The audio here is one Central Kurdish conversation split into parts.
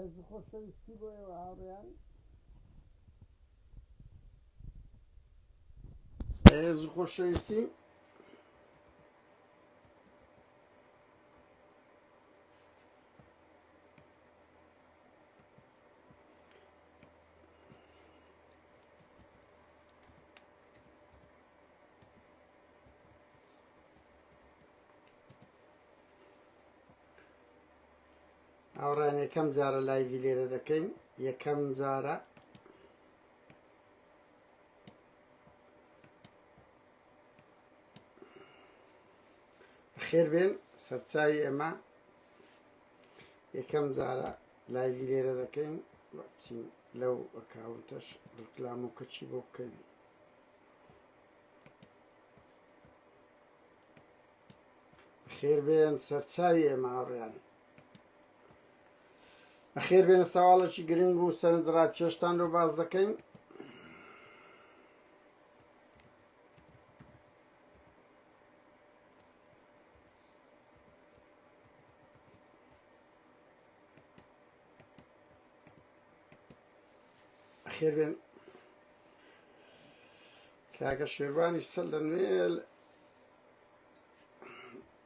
ڕێز و خۆشەویستی بۆ ئێوە هاوڕێیان. ڕێز و خۆشەویستی. هاوڕێیان یەکەم جارە live ی لێرە دەکەین یەکەم جارە خێر بێن سەرچوی ئێمە یەکەم جارە live ی لێرە دەکەین بچین لەو account ەش ڕکلام و کەچی بۆ بکەین بەخێر بێن سەرچاوی ئێمە هاوڕێیان بەخێر بێن سەواڵێکی گرنگ و سەرنجڕاکێشتان لۆ باس دەکەین بەخێر بێن کاکە شێروانی سەر لە نوێ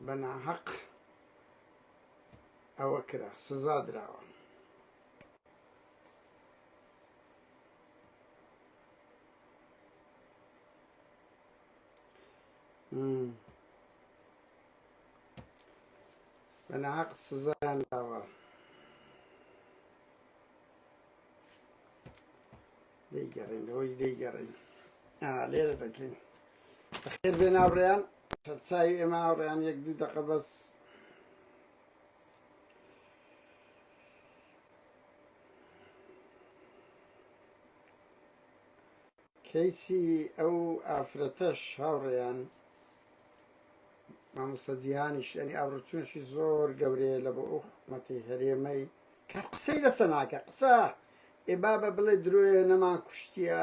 بە ناهەق ئەوە کرا سزا دراوە. بە ناهەق سزایان داوە. لێی گەڕێین لەوەی لێی گەڕێین لێرە دەکەین بەخێر بێن هاوڕێیان سەرچاوی ئێمە هاوڕێیان یەک دوو دەقە بەس کەیسی ئەو ئافرەتەش هاوڕێیان مامۆستا جیهانیش ئەنی ئاوڕچونشی زۆر گەورەیە لە بۆ ئەو حکومەتی هەرێمەی کە قسەی لەسە ناکە قسە ئێ بابە بڵێ درۆیە نەمان کوشتیە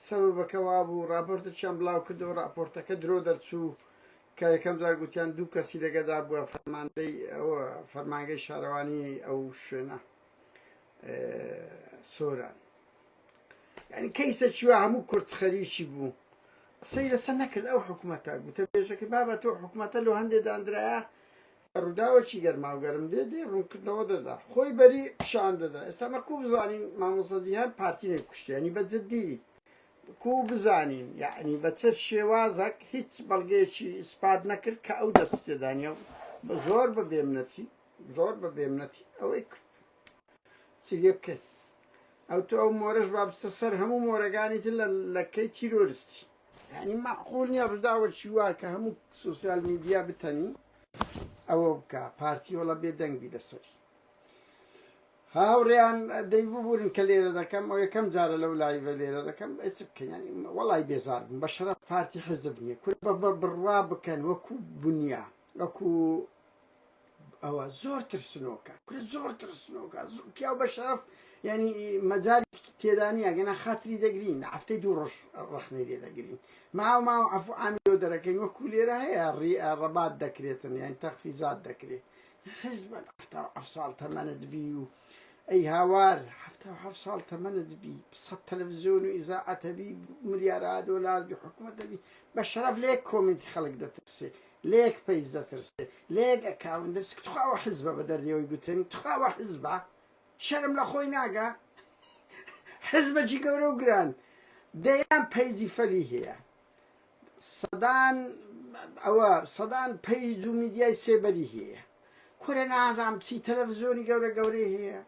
سەبەبەکە وابوو ڕاپۆرتەکیان بڵاو کردەوە ڕاپۆرتەکە درۆ دەرچوو کە یەکەم جار گوتیان دوو کەسی لەگەدا بووە فەرماندەی ئەوە فەرمانگەی شارەوانی ئەو شوێنە سۆران یعنی کەیسە چیوە هەموو کورد خەریکی بوو قسەی لەسەر نەکرد ئەو حکوومەتە گوتە بێژەکەی بابە تۆ حکوومەتە لۆ هەندێ دانرایە ڕووداوەکی گەرماوگەرم دێ دێ ڕوونکردنەوە دەدا خۆی بەری پیشان دەدا ئێستا مە کو بزانین مامۆستا جیهان پارتی نەیکوشتی یعنی بە جدی کو بزانین یعنی بە چ شێوازەک هیچ بەڵگەیەکی ئیسپات نەکرد کە ئەو دەستی تێدانە زۆر بە بێمنەتی زۆر بە بێمنەتی ئەوەی کرد چی لێ بکەین ئەو تۆ ئەو مۆرەش با بچتە سەر هەموو مۆرەکانی تر لە لەکەی تیرۆرستی یعنی معقول نییە ڕووداوەکی وا کە هەموو social media بتەنی ئەوە بکە پارتی وەڵا بێ دەنگ بی لەسەری هاوڕێیان دەی ببورن کە لێرە دەکەم ئەو یەکەم جارە لەو live ە لێرە دەکەم ئەی چ بکەین یعنی وەڵای بێزار بووم بە شەرەف پارتی حزب نییە کورە بە بە بڕوا بکەن وەکو بنیا وەکو ئەوە زۆر ترسنۆکە کورە زۆر ترسنۆکە پیاو بە شەرەف یعنی مەجای تێدانیە گەنا خاتری دەگرین لە هەفتەی دوو ڕۆژ ڕەخنەی لێ دەگرین ماو ماو عەفو عامی لۆ دەرەکەین وەکو لێرە هەیە ڕی ڕەبات دەکرێتن یان تەخفیزات دەکرێت حزبە 77 ساڵ تەمەنت بی و ئەی هاوار 77 ساڵ تەمەنت بی سەد تەلەڤزیۆن و ئیزاعەتە بی ملیارا دۆلار بی حکومەتە بی بە شەرەف لە یەک comment ی خەڵک دەترسێ لە یەک page دەترسێ لە یەک account دەرس تخوا ئەوە حزبە بە دەردی ئەوەی گوتن تخوا ئەوە حزبە شەرم لە خۆی ناگا حزبەکی گەورە و گران دەیان page ی فەلی هەیە سەدان ئەوە سەدان page و میدیای سێبەری هەیە کورە نازام چی تەلەڤزیۆنی گەورە گەورەی هەیە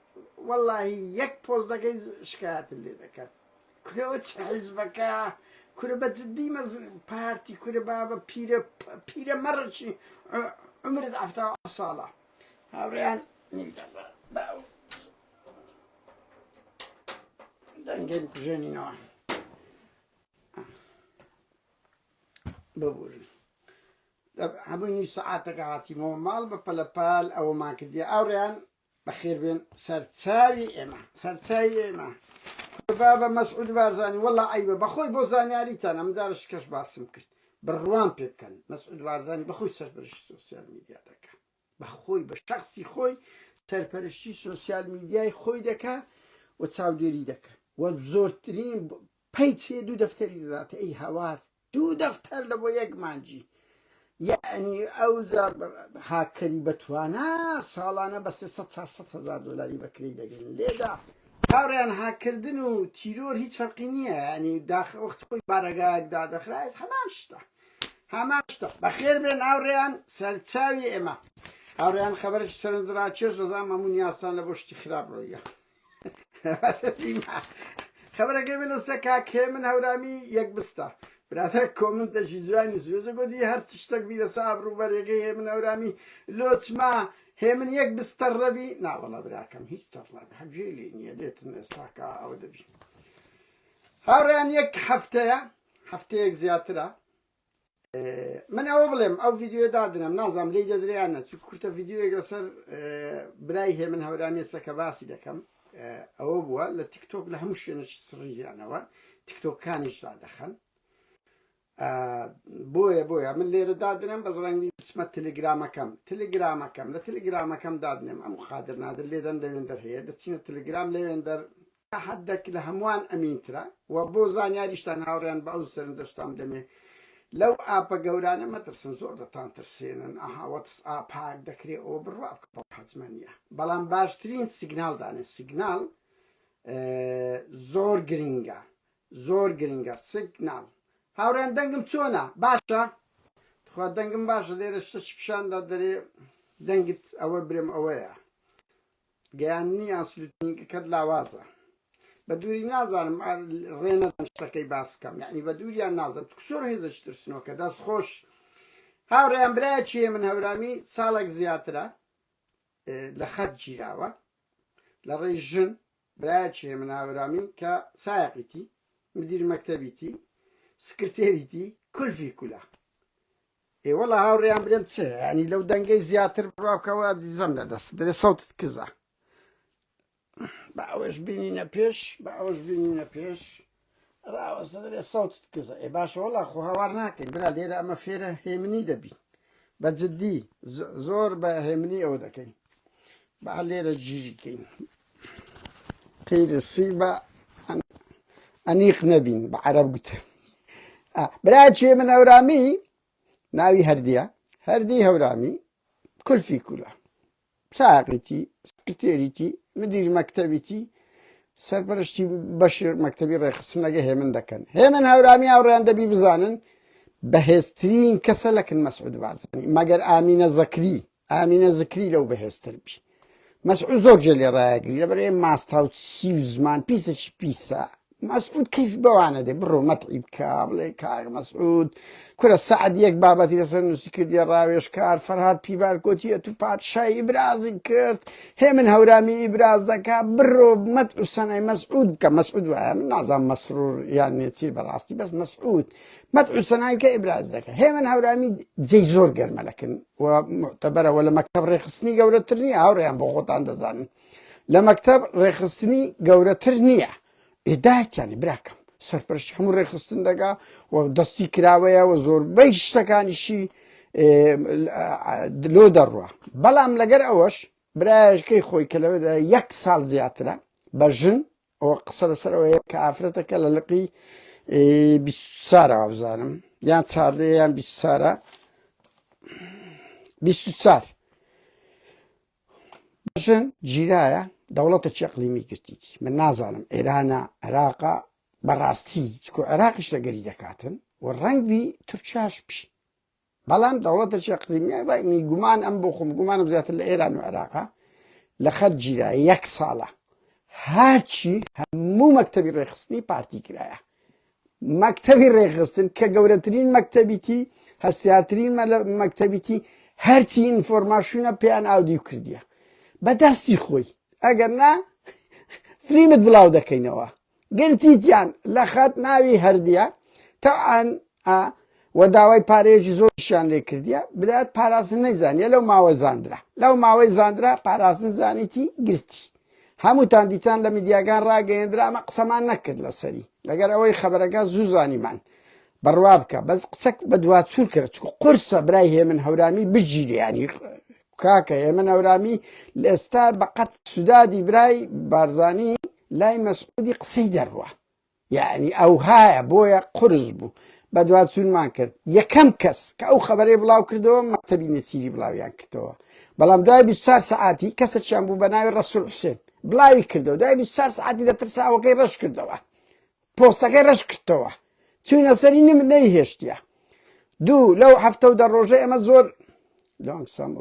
واللهی یەک پۆست دەکەی شکایەتت لێ دەکەن کورە ئەوە چ حیزبەکە کورە بە جدی مەز پارتی کورە بابە پیرە پیرە مەڕکی عمرت 77 ساڵە هاوڕێیان دەنگەی بکوژێنینەوە ببورن هەمووی نیو سەعاتەکە هاتیمەوە ماڵ بە پەلەپال ئەوەمان کردی ئاوڕیان بەخێربێن سەرچاوی ئێمە سەرچاوی ئێمە بابە مەسعود بارزانی وەڵا عەیبە بەخۆی بۆ زانیاریتان ئەم جارە شکەش باسم کرد بڕوام پێ بکەن مەسعود بارزانی بەخۆی سەرپەرشتی social media دەکا بەخۆی بە شخصی خۆی. سەرپەرشتی سۆسیال میدیای خۆی دەکا و چاودێری دەکا و زۆرترین page هەیە دوو دەفتەری دەداتێ ئەی هاوار دوو دەفتەر لە بۆ یەک مانجی یعنی ئەو هاکەری بەتوانا ساڵانە بە 300 400 هزار دلاری بەکری دەگرن لێدا هاوڕیان هاکردن و تیرۆر هیچ فەرقی نییە ینی داخ وەخت خۆی بارەگایەک دادەخرایت هەمان شتە هەمان شتە بەخێر بێن هاوڕێیان سەرچاوی ئێمە هاوڕێیان خەبەرێکی سەرنجڕاکێش دەزانم هەموو نیازتان لە بۆ شتی خراپ ڕۆیە خەبەرەکەی من لەسەر کاک هێمن هەورامی یەک بستە برادەر comment ێکی جوانی سوێزە گوتی هەر شتێک بی لەسەر ئابڕووبەرەکەی هێمن هەورامی لۆچما هێمن یەک بستە ڕەبی ناوەڵا براکەم هیچ تەڕ هەر گوێی لێ نییە دێتن ئێستاکە ئەوە دەبی هاوڕێیان یەک هەفتەیە هەفتەیەک زیاترە من ئەوە بڵێم ئەو ڤیددیو دادنم نازانم لی دەدرێیان نە چ کورتە ڤیددیوێک لەسەر برای هێمن هەورامیسە کە باسی دەکەم ئەوە بووە لە تیکتۆک لە هەموو شوێنێک سڕیانەوە تیکتۆکانیش دادەخەن بۆیە بۆیە من لێرە دادنم بەس ڕەنگی بچمە تەلگرامەکەم تەلگرامەکەم لە تەلگرامەکەم دادنێم ئەم قادر نادر لێدەن لەوێندەر هەیە دەچینە تەلگرام لەوێندەر تا حەدەک لە هەمووان ئەمینترە و بۆ زانیاریشتان هاوڕێیان بە ئەو سەرنجەشتان بدەمێ لەو ئاپە گەورانە مەترسن زۆر دەتان ترسێنن ئەها وەتس ئاپ هاک دەکرێ ئەوە بڕوا بکە بەو حەجمە نییە بەڵام باشترین سیگناڵ دانێ سیگناڵ زۆر گرنگە زۆر گرنگە سیگناڵ هاوڕێیان دەنگم چۆنە باشە تخوا دەنگم باشە لێرە شتەکی پیشاندا دەرێ دەنگت ئەوە برێم ئەوەیە گەیاندنی یان سلوتنینگەکەت لاوازە. بە دووری نازانم ڕێ نەدەن شتەکەی باس بکەم یعنی بە دووریان نازانم زۆر هێزێکی ترسنۆکە دەست خۆش هاوڕێیان برایەکی من هەورامی ساڵێک زیاترە لە خەت گیراوە لە ڕێی ژن برایەکی من هاورامی کە سایەقیتی مدیر مەکتەبیتی سکرتێریتی کولفی کولە ئێ وەڵا هاوڕێیان برێم چ ینی لەو دەنگەی زیاتر بڕوا بکەوە ئازیزم لە دەست دەرێ سەوتت کزە بە ئەوەش بینینە پێش بە ئەوەش بینینە پێش ڕاوەستە دەرێ سەوتت کزە ئێ باشە وەڵا خۆ هاوار ناکەین برا لێرە ئەمە فێرە هێمنی دەبین بە جدی زۆر بە هێمنی ئەوە دەکەین با لێرە گیریکەین تیرسی بە ئەنیق نەبین بە عەرەب گوتن برا چێ من هەورامی ناوی هەردیە هەردی هەورامی کولفی کولە ساقیتی سکرتێریتی مدیر مەکتەبیتی سەرپەرشتی بەشی مەکتەبی ڕێکخستنەکە هێمن دەکەن هێمن هەورامی هاوڕێیان دەبی بزانن بەهێزترین کەسە لەکن مەسعود بارزانی مەگەر ئامینە زەکری ئامینە زکری لەو بەهێزتر بی مەسعود زۆر جێ لێ ڕایەگری لەبەر ئێ ماستاوچی و زمان پیسەکی پیسە مەسعود کەیف بەوانە دێ بڕۆ مەتعی بکە بڵێ کاک مەسعود کورە سەعد یەک بابەتی لەسەر نووسی کردیە ڕاوێژکار فەرهاد پیبار گۆتی ئەتوو پادشای ئیبرازی کرد هێمن هەورامی ئیبراز دەکا بڕۆ مەتع و سەنای مەسعود بکە مەسعود وایە من نازانم مەسرور یان نێچیر بەڕاستی بەس مەسعود مەدح و سەنای کە ئیبراز دەکە هێمن هەورامی جێی زۆر گەرمە لەکن و معتەبەرە وە لە مەکتەب ڕێکخستنی گەورەتر نییە هاوڕێیان بۆ خۆتان دەزانن لە مەکتەب ڕێکخستنی گەورەتر نییە ئێداکیانی براکەم سەرپەرشتی هەموو ڕێکخستن دەگا و دەستی کراوەیە و زۆربەی شتەکانیشی لۆ دەڕوە بەڵام لەگەر ئەوەش برایەکەی خۆی کە لەوەدا یەک ساڵ زیاترە بە ژن ئەوە قسە لەسەر ئەوەیە کە ئافرەتەکە لە لقی بیسارەوە بزانم یان چاردە یان بیسارە 24 ژن گیرایە دەوڵەتە چەقلیمی گرتیتی من نازانم ئێرانە عێراقا بەڕاستی چکو عێراقیش لەگەری دەکاتن و ڕەنگبی تورکیاش بی بەڵام دەوڵەتێکی ئەقلیمیە ڕای گومان ئەم بۆ خۆم گومانم زیاتر لە ئێران و عێراقا لە خەت گیرا یەک ساڵە هاچی هەموو مەکتەبی ڕێکخستنی پارتی کرایە مەکتەبی ڕێکخستن کە گەورەترین مەکتەبیتی هەستیارترین مەکتەبیتی هەرچی ئینفۆرماسیۆنە پێیان ئاودیو کردیە بە دەستی خۆی ئەگەر نا فلیمت بڵاو دەکەینەوە گرتیتیان لە خەت ناوی هەردیە تەعان ئا و داوای پارەیەکی زۆریشیان لێ کردیە بدات پاراستن نەیزانیە لەو ماوە زاندرا لەو ماوەی زاندرا پاراستن زانیتی گرتی هەمووتان دیتان لە میدیاگان ڕاگەیەندرا ئەمە قسەمان نەکرد لەسەری لەگەر ئەوەی خەبەرەکە زوو زانیمان بڕوا بکە بەس قسەک بەدواچوون کرد چکو قورسە برای هێمن هەورامی بگیرێ ینی. کاکە ئێمە نەورامی ئێستا بەقەت سودادی برای بارزانی لای مەسعودی قسەی دەڕوە یعنی ئەوهایە بۆیە قرس بوو بەدواچوونمان کرد یەکەم کەس کە ئەو خەبەرەی بڵاو کردەوە مەکتەبی نەسیری بڵاویان کردەوە بەڵام دوای 24 سەعاتی کەسێکیان بوو بە ناوی ڕەسول حوسێن بڵاوی کردەوە دوای 24 سەعاتی لە ترساوەکەی ڕەش کردەوە پۆستەکەی ڕەش کردەوە چوینە سەری نم نەیهێشتە دوو لەو هەفتە و دە ڕۆژە ئێمە زۆر لۆنگ سام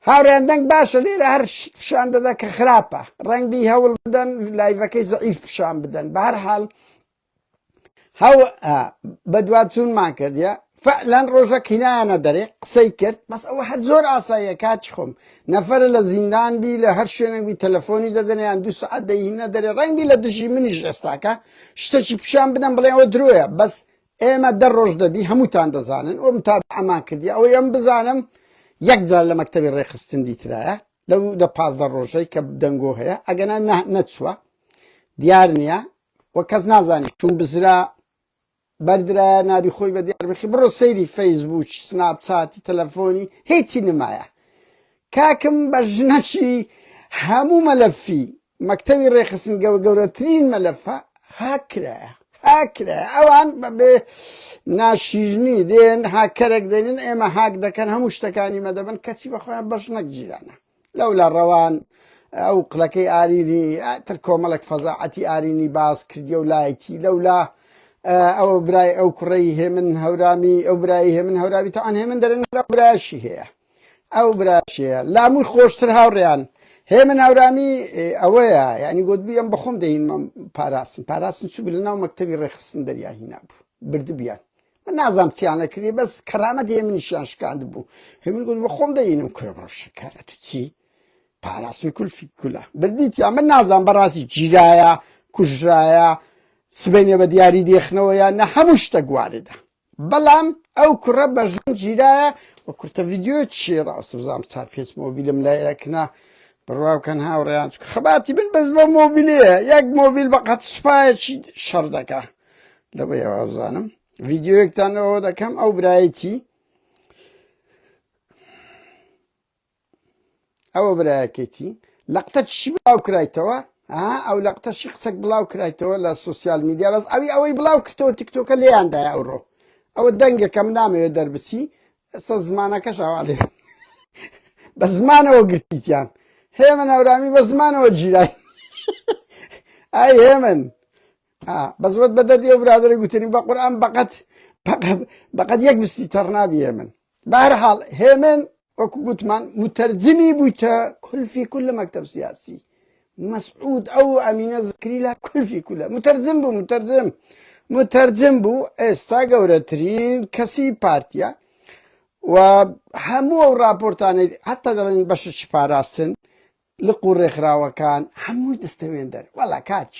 هاوڕێیان دەنگ باشە لێرە هەر شت پیشان دەدا کە خراپە ڕەنگی هەوڵ بدەن live ەکەی زەعیف پیشان بدەن بە هەر حاڵ هەو بەدواچوونمان کردە فعلەن ڕۆژە کینایانە دەرێ قسەی کرد بەس ئەوە هەر زۆر ئاساییە کاچ خۆم نەفرە لە زیندان بی لە هەر شوێنێک بی تەلەفۆنی دەدەنیان دو سعات دەیهینە دەرێ ڕەنگی لە دژی منیش ئێستاکە شتێکی پیشان بدەم بڵێ ئەوە درۆیە بەس ئێمە دە ڕۆژ دەبی هەمووتان دەزانن ئەو متابعەمان کردی ئەوەی ئەم بزانم یەک جار لە مەکتەبی ڕێکخستن دیترایە لەو دە 15 ڕۆژەی کە دەنگۆ هەیە ئەگەنا نەچووە دیار نییە و کەس نازانێت چون بزرا بەردرایە نابی خۆی بە دیار بخی بڕۆ سەیری فەیسبوک سناپچاتی تەلەفۆنی هیچی نمایە کاکم بە ژنەکی هەموو مەلەفی مەکتەبی ڕێکخستن گەوە گەورەترین مەلەفە هاکرایە هاکرایە ئەوان بەبێ ناشیژنی دێن هاکەرێک دێنن ئێمە هاک دەکەن هەموو شتەکانی مە دەبن کەچی بەخۆیان بەش نەک جیرانە لەولا ڕەوان ئەو قلەکەی ئارینی تر کۆمەڵێک فەزاعەتی ئارینی باس کردیە و لایتی لەولا ئەو برای ئەو کوڕەی هێمن هەورامی ئەو برای هێمن هەورامی تاوان هێمن دەرن براشی هەیە ئەو براشەیە لاموی خۆشتر هاوڕێیان هێمن هەورامی ئەوەیە یعنی گوتبووی ئەم بەخۆم دەهینمە پاراستن پاراستن چوو لە ناو مەکتەبی ڕێکخستن دەریا هینا بوو بردبیان من نازانم چیانە کردی بەس کەرامەت هێمنیشیان شکاند بوو هێمن گوت بەخۆم دەینم کورە بڕۆ شەکارە تو چی پاراستن کولفی کولە بردیتیا من نازانم بەڕاستی گیرایە کوژرایە سبەینێ بە دیاری دێخنەوە یان نە هەموو شتە گواردە بەڵام ئەو کوڕە بە ژن گیرایە و کورتە ڤیددیو چی ڕاست بزانام چار پێنج مۆبیلم لای ئەکنا بڕوا بکەن هاوڕێیان چونکە خەباتی من بەس بە مۆبیلەیە یەک مۆبیل بە قەت سوپایەکی شەڕ دەکا لەوەیەوە بزانم ڤیددیوەکتان ئەوە دەکەم ئەو برایەتی ئەوە برایەکەیتی لەقتە چی بڵاو کرایتەوە ئەو لەقتەشی قسەک بڵاو کرایتەوە لە سوسیال میدیا بەس ئەوی ئەوەی بڵاو کردەوە تیکتۆکە لێیاندای ئەوڕۆ ئەوە دەنگەکەم نامەوێت دەربچی ئێستا زمانەکەش ئەوا لێ بە زمانەوە گرتیتیان هێمن هەورامی بە زمانەوە گیرای ئای هێمن بەس وەت بە دەردی ئەو برادەری گوتنی بە قورئان بەقەت بەقەت یەک بستی تەڕ نابی هێمن بەهەرحاڵ هێمن وەکو گوتمان متەرجمی بوویتە کولفی کول لە مەکتەب سیاسی مەسعود ئەو ئەمینە زکری لە کولفی کولە متەرجم بوو متەرجم متەرجم بوو ئێستا گەورەترین کەسی پارتیە و هەموو ئەو راپۆرتانەی حتا دەڵێن بەشێکی پاراستن لق و ڕێکخراوەکان هەمووی دەستەوێن دەر وەڵا کاک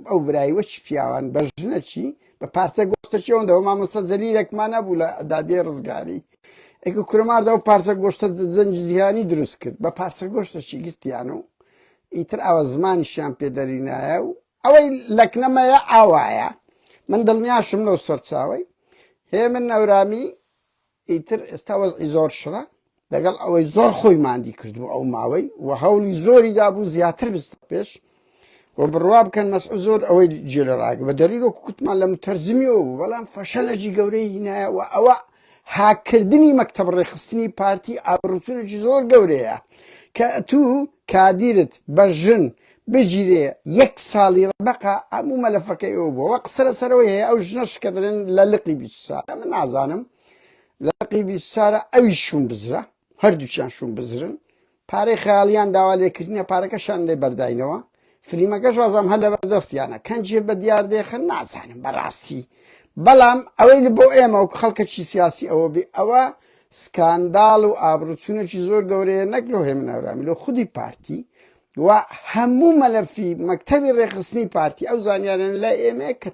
ئەو برای وەچ پیاوان بە ژنەچی بە پارچە گۆشتەکی ئەوەندەوە مامۆستا جەلیلێکمان هەبوو لە دادێ ڕزگاری ئەکە کورەماردا ئەو پارچە گۆشتە جەنگی جیهانی دروست کرد بە پارچە گۆشتەکی گرتیان و ئیتر ئاوە زمانیشیان پێ دەرینایە و ئەوەی لەکنەمەیە ئاوایە من دڵنیاشم لەو سەرچاوەی هێمن نەورامی ئیتر ئێستا وەزعی زۆر شڕە لەگەڵ ئەوەی زۆر خۆی ماندی کردبوو ئەو ماوەی و هەوڵی زۆری دابوو زیاتر بستە پێش و بڕوا بکەن مەسعود زۆر ئەوەی جێ لە ڕاگ بە دەلیل وەکو کوتمان لە متەرزمیەوە بوو بەڵام فەشەلەکی گەورەی هینایە و ئەوە هاکردنی مەکتەب ڕێکخستنی پارتی ئابڕوچونێکی زۆر گەورەیە کە تو کادیرت بە ژن بگیرێ یەک ساڵی ڕەبەقە هەموو مەلەفەکەی ئەو بووە وە قسە لەسەرەوەی هەیە ئەو ژنەش کە دەڵێن لە لقی 24 من نازانم لە لقی 24 ئەویش شوون بزرە هەردووکیان شوون بزرن پارەی خەیاڵیان داوا لێکردنە پارەکەشان لێ بەرداینەوە فلیمەکەش وازام هەر لەبەر دەستیانە کەنجێ بە دیار دێخن نازانم بەڕاستی بەڵام ئەوەی بۆ ئێمە وەکو خەڵکەکی سیاسی ئەوە بێ ئەوە سکانداڵ و ئابڕوچوونێکی زۆر گەورەیە نەک لۆ هێمن هەورامی لۆ خودی پارتی و هەموو مەلەفی مەکتەبی ڕێکخستنی پارتی ئەو زانیارانە لای ئێمەیە کە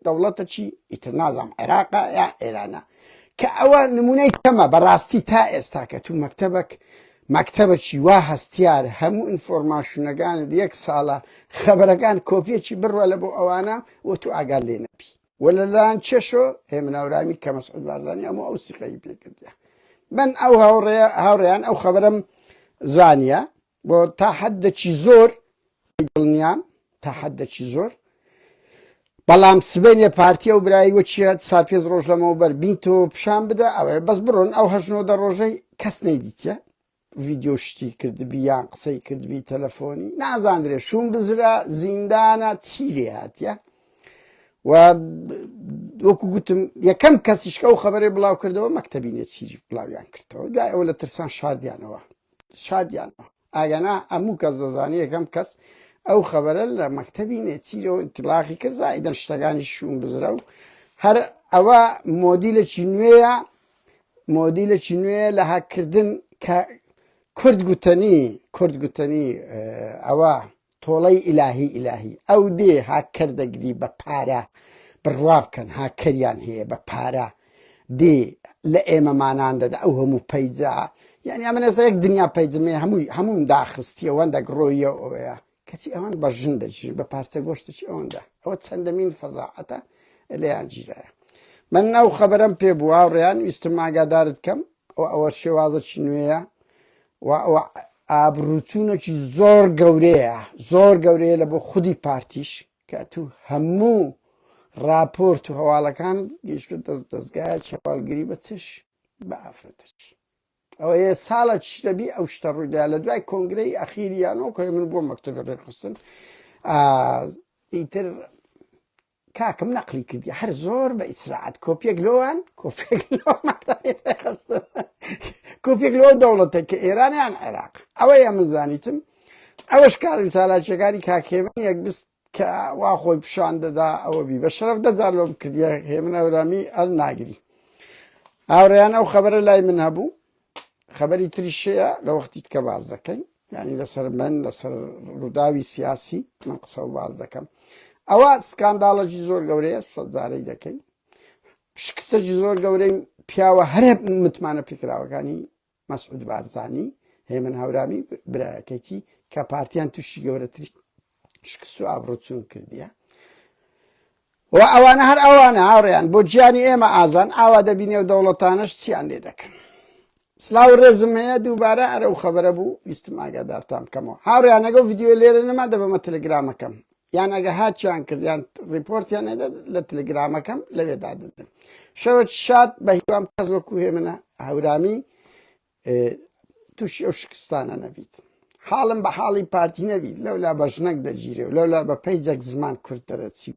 دەوڵەتە چی ئیتر نازانم عێراقە یا ئێرانە کە ئەوە نمونەی کەمە بەڕاستی تا ئێستا کە تو مەکتەبەک مەکتەبەکی وا هەستیار هەموو information ەکانت یەک ساڵە خەبەرەکان کۆپیەکی بڕە لە بۆ ئەوانە و تو ئاگات لێ نەبی و لەلایەن چێشۆ هێمن هەورامی کە مەسعود بارزانی هەموو ئەو سیقەی پێکردە. من ئەو هاوڕێ هاوڕێیان ئەو خەبەرم زانیە بۆ تا حدەکی زۆر دڵنیام تا حدەکی زۆر بەڵام سبەینێ پارتی ئەو برایی وەچیە سا پێنج ڕۆژ لەمەوبەر بینتەوە پیشان بدە ئەوەیە بەس بڕۆن ئەو هەشت دە ڕۆژەی کەس نەیدیتە ڤیدیۆ شتی کردبی یان قسەی کردبی تەلەفۆنی نازاندرێ شوون بزرە زیندانە چی لێ هاتیە و وەکو گوتم یەکەم کەسیش کە ئەو خەبەرەی بڵاو کردەوە مەکتەبی نێچیری بڵاویان کردەوە دوای ئەوە لە ترسان شاردیانەوە شاردیانەوە ئاگەنا هەموو کەس دەزانانی یەکەم کەس ئەو خەبەرە لە مەکتەبی نێچیرەوە ئینتلاقی کرد زائیدەن شتەکانی شوون بزرە و هەر ئەوە مۆدیلێکی نوێیە مۆدیلێکی نوێیە لە هاککردن کە کورد گوتەنی کورد گوتەنی ئەوە تۆڵەی ئیلاهی ئیلاهی ئەو دێ هاککەر دەگری بە پارە بڕوا بکەن هاککەریان هەیە بە پارە دێ لە ئێمەمانان دەدا ئەو هەموو پەیجە یعنی ئەمن ئێستا یەک دنیا پەیجمێ هەمووی هەمووم داخستیە وەندەک ڕۆیە ئەوەیە کەچی ئەوان بە ژن دەگیرن بە پارچە گۆشتێکی ئەوەندە ئەوە چەندەمین فەزاعەتە لێیان گیرایە من ئەو خەبەرم پێ بوو هاوڕێیان ویستم ئاگادارت کەم ئەو ئەوە شێوازەکی نوێیە و ئەوە ئابروچوونێکی زۆر گەورەیە زۆر گەورەیە لە بۆ خودی پارتیش کە تو هەموو راپۆرت و هەواڵەکان گەیشتە دەست دەستگایە هەواڵگری بە چش بە ئافرەتەکی ئەوەیە ساڵە چ دەبی ئەو شتە ڕوویدا لە دوای کۆنگرەی ئەخیریانەوە کە من بۆ مەکتەبی ڕێکخستن ئیتر کاکم نەقلی کردی هەر زۆر بە ئیسراعات کۆپیەک لۆوان کۆپێک ڕێخستن کۆپێک لۆ دەوڵەتە کە ئێرانیان عێراق ئەوەیە من زانیتم ئەوەش کاری چالاکیەکانی کاکێمن یەک بست کە وا خۆی پیشان دەدا ئەوە بی بە شەرەف دەجار لۆم کردیە هێمن هەورامی ئەر ناگری هاوڕێیان ئەو خەبەرە لای من هەبوو خەبەری تریشەیە لە وەختی کە باز دەکەین یعنی لەسەر من لەسەر ڕووداوی سیاسی من قسە و باز دەکەم ئەوە سکانداڵەکی زۆر گەورەیە سەجارەی دەکەین شکستێکی زۆر گەورەی پیاوە هەرە متمانە پێکراوەکانی مەسعود بارزانی، هێمن هەورامی برایەکەیتی کە پارتیان تووشی گەورەترین شکست و ئابڕوچوون کردیە و ئەوانە هەر ئەوانە هاوڕێیان بۆ گیانی ئێمە ئازان ئاوا دەبینێ و دەوڵەتانەش چیان لێ دەکەن سلااو ڕێزم هەیە دووبارە ئەرە و خەبەرە بوو ویستم ئاگادارتان بکەمەوە هاوڕیانەگە و ڤیددیو لێرە نەما دەبەمە تەلگرامەکەم یان ئەگە هاچیان کردیان ڕیپۆرتیان نەدە لە تەلگرامەکەم لەوێ دادنرم شەوت شاد بە هیوام کەس وەکو هێمنە هەورامی تووشی ئەو شکستانە نەبیت حاڵم بە حاڵی پارتی نەبیت لەولا بە ژنەک دەگیرێ و لەولا بە پەیجەک زمان کورت دەرەچی.